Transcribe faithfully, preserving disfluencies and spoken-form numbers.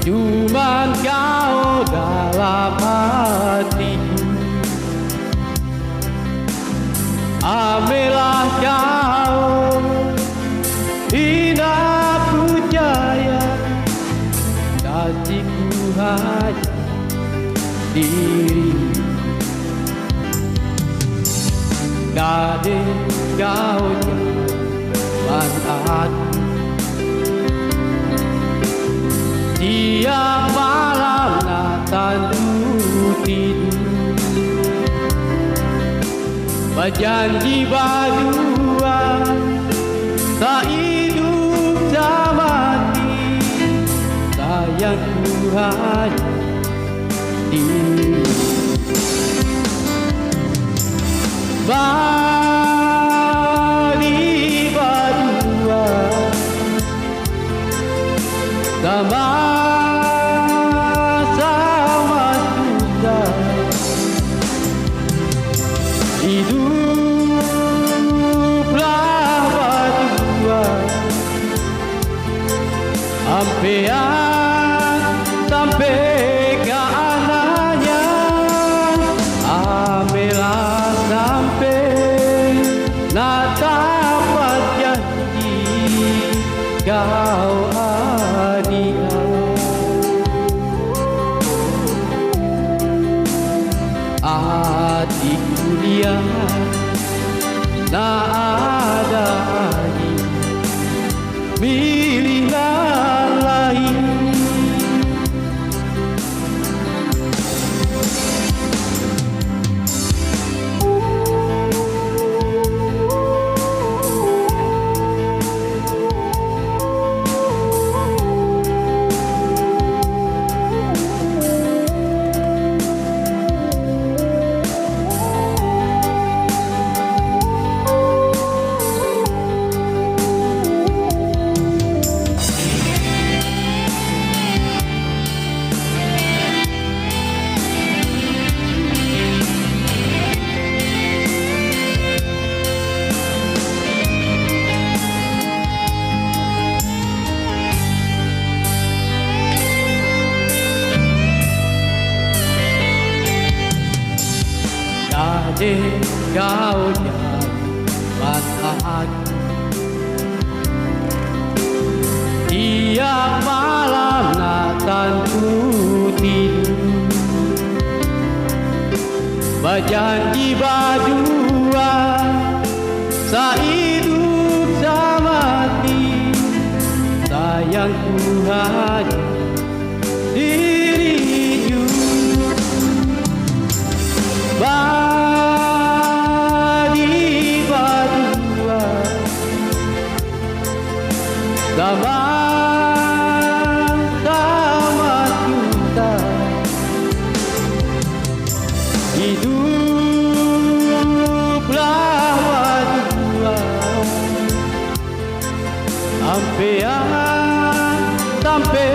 Cuman Kau dalam hatiku. Ambillah Kau, indah pujaya, kasihku hanya diri. Dade Kau jalan hati, tiap malam nak tandu tidu. Bajanji badua, saidup samati, sayangku hanya diri. Badi badua, sama-sama susah. Hiduplah badua, ampe an sampe ka anaknya. Ambillah sampe nak tapat janji Kau adia. Hatiku dia nak ada lagi, milihlah lain. Dade Kau jalan hati, tiap malam nak tandu tidu. Bajanji badua, saidup samati, sayangku hanya diri ju. Badi badua, sama-sama susah. Hiduplah badua, ampe an sampe